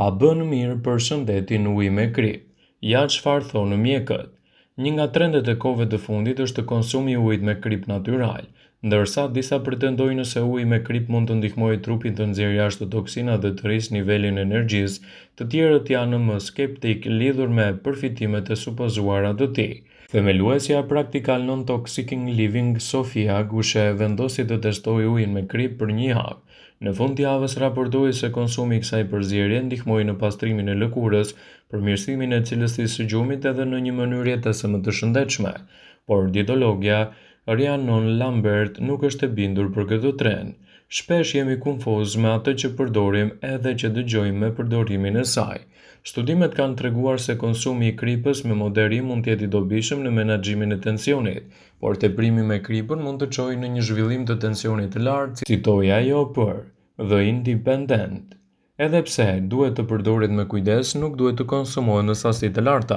A bën mirë për shëndetin uji me kripë? Ja çfarë thonë mjekët. Një nga trendet e kohëve të fundit është konsumi i ujit me kripë natyral. Ndërsa disa pretendojnë se uji me kripë mund të ndihmojë trupin të nxjerrë jashtë toksinat dhe të rrisë nivelin e energjisë, të tjerët janë më skeptikë lidhur me përfitimet e supozuara të tij. Themeluesja e Practical Non-Toxic Living, Sophia Gushe vendosi të testojë ujin me kripë për një javë. Në fund të javës raportoi se konsumi i kësaj përzierje ndihmoi në pastrimin e lëkurës, përmirësimin e cilësisë së gjumit edhe në një mënyrë jetese më të shëndetshme. Por dietologia Rhiannon Lambert nuk është e bindur për këtë trend. Shpesh jemi konfuz me atë që përdorim edhe që dëgjojmë me përdorimin e saj. Studimet kanë treguar se konsumi i kripës me moderim mund të jetë i dobishëm në menaxhimin e tensionit, por teprimi me kripën mund të çojë në një zhvillim të tensionit të lartë, citoi ajo për The Independent. Edhe pse duhet të përdoret me kujdes, nuk duhet të konsumohet në sasi të larta.